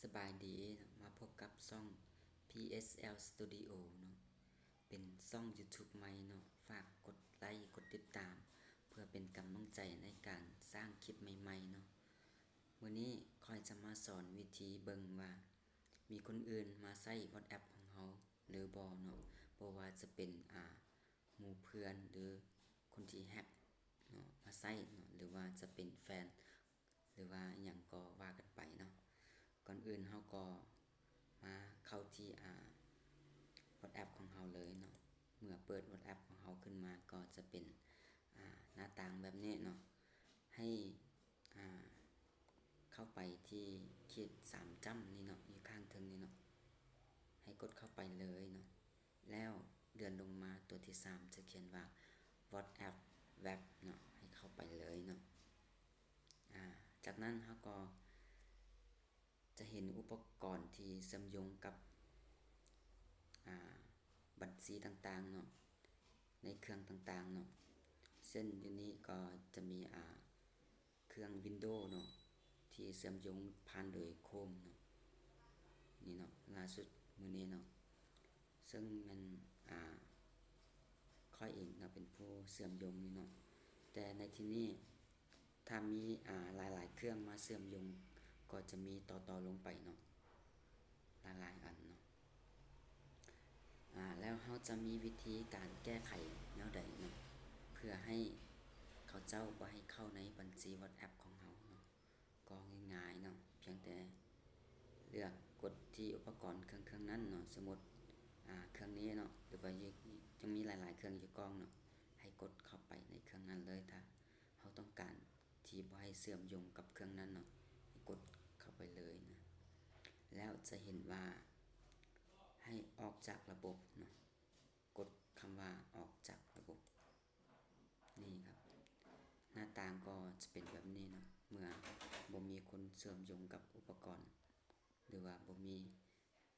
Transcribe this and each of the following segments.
ສະບາຍດີເນາະ ມາພົບກັບຊ່ອງ ພີເອສແອລ Studio ເນາະ ເປັນຊ່ອງ YouTube ໃໝ່ເນາະ. ຝາກກົດໄລກົດຕິດຕາມ ເພື່ອເປັນກຳລັງໃຈໃນການສ້າງຄລິບໃໝ່ໆເນາະ. ມື້ນີ້ຂ້ອຍຈະມາສອນວິທີເບິ່ງວ່າ ມີຄົນອື່ນມາໃຊ້ WhatsApp ຂອງເຮົາຫຼືບໍ່ເນາະ, ບໍ່ວ່າຈະເປັນ ອາ ໝູ່ເພື່ອນ ຫຼື ຄົນທີ່ແຮັກເນາະ ມາໃຊ້ເນາະ ຫຼືວ່າຈະເປັນແຟນ ຫຼືວ່າອີ່ຫຍັງກໍວ່າກັນໄປເນາະ. ກ່ອນອື່ນເຮົາກໍມາເຂົ້າທີ່ ອາ WhatsApp ຂອງເຮົາເລີຍເນາະ. ເມື່ອເປີດ WhatsApp ຂອງເຮົາຂຶ້ນມາກໍຈະເປັນ ອາ ໜ້າຕ່າງແບບນີ້ເນາະ. ໃຫ້ ອາ ເຂົ້າໄປທີ່ຂີດສາມຈ້ຳນີ້ເນາະ ຢູ່ຂ້າງເທິງນີ້ເນາະ, ໃຫ້ກົດເຂົ້າໄປເລີຍເນາະ. ແລ້ວເລື່ອນລົງມາຕົວທີສາມ ຈະຂຽນວ່າ WhatsApp Web ເນາະ, ໃຫ້ເຂົ້າໄປເລີຍເນາະ. ອາ ຈາກນັ້ນເຮົາກໍຈະເຫັນອຸປະກອນທີ່ເຊື່ອມໂຍງກັບ ອາ ບັນຊີຕ່າງໆເນາະ ໃນເຄື່ອງຕ່າງໆເນາະ. ເຊັ່ນຢູ່ນີ້ກໍຈະມີ ອາ ເຄື່ອງ Windows ເນາະ ທີ່ເຊື່ອມໂຍງຜ່ານໂດຍ Chrome ເນາະ, ນີ້ເນາະ ລ່າສຸດມື້ນີ້ເນາະ ເຊິ່ງແມ່ນ ອາ ຂ້ອຍເອງເນາະ ເປັນຜູ້ເຊື່ອມໂຍງນີ້ເນາະ. ແຕ່ໃນທີ່ນີ້ ຖ້າມີ ອາ ຫຼາຍໆເຄື່ອງມາເຊື່ອມໂຍງ ກໍຈະມີຕໍ່ໆລົງໄປເນາະ ຫຼາຍໆອັນເນາະ. ອາ ແລ້ວເຮົາຈະມີວິທີການແກ້ໄຂແນວໃດເນາະ ເພື່ອໃຫ້ເຂົາເຈົ້າບໍ່ໃຫ້ເຂົ້າໃນບັນຊີ WhatsApp ຂອງເຮົາເນາະ? ກໍງ່າຍໆເນາະ, ພຽງແຕ່ເລືອກກົດທີ່ອຸປະກອນເຄື່ອງໆນັ້ນເນາະ. ສົມມຸດ ອາ ເຄື່ອງນີ້ເນາະ ຫຼືວ່າຍັງມີຫຼາຍໆເຄື່ອງຢູ່ກ້ອງເນາະ, ໃຫ້ກົດເຂົ້າໄປໃນເຄື່ອງນັ້ນເລີຍ. ຖ້າເຮົາຕ້ອງການທີ່ບໍ່ໃຫ້ເຊື່ອມໂຍງກັບເຄື່ອງນັ້ນເນາະ, ໃຫ້ກົດເຂົ້າໄປເລີຍນະ. ແລ້ວຈະເຫັນວ່າໃຫ້ອອກຈາກລະບົບເນາະ, ກົດຄຳວ່າອອກຈາກລະບົບ. ນີ້ຄັບ ໜ້າຕ່າງກໍຈະເປັນແບບນີ້ເນາະ. ເມື່ອບໍ່ມີຄົນເຊື່ອມໂຍງກັບອຸປະກອນ ຫຼືວ່າບໍ່ມີ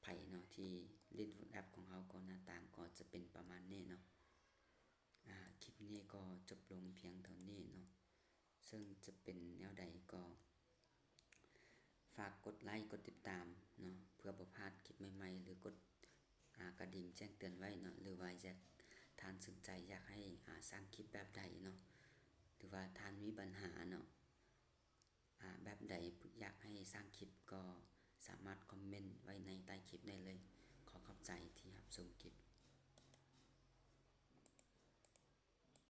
ໃຜເນາະທີ່ຫຼິ້ນ WhatsApp ຂອງເຮົາ ກໍໜ້າຕ່າງກໍຈະເປັນປະມານນີ້ເນາະ. ອາ ຄລິບນີ້ກໍຈົບລົງພຽງເທົ່ານີ້ເນາະ. ເຊິ່ງຈະເປັນແນວໃດກໍ ຝາກກົດໄລກົດຕິດຕາມເນາະ ເພື່ອບໍ່ພາດຄລິບໃໝ່ໆ ຫຼືກົດ ອາ ກະດິ່ງແຈ້ງເຕືອນໄວ້ເນາະ. ຫຼືວ່າຢາກ ທ່ານສົນໃຈຢາກໃຫ້ ອາ ສ້າງຄລິບແບບໃດເນາະ ຫຼືວ່າທ່ານມີບັນຫາເນາະ ອາ ແບບໃດ ຢາກໃຫ້ສ້າງຄລິບ ກໍສາມາດຄອມເມັນໄວ້ໃນໃຕ້ຄລິບໄດ້ເລີຍ. ຂໍຂອບໃຈທີ່ຮັບຊົມຄລິບ.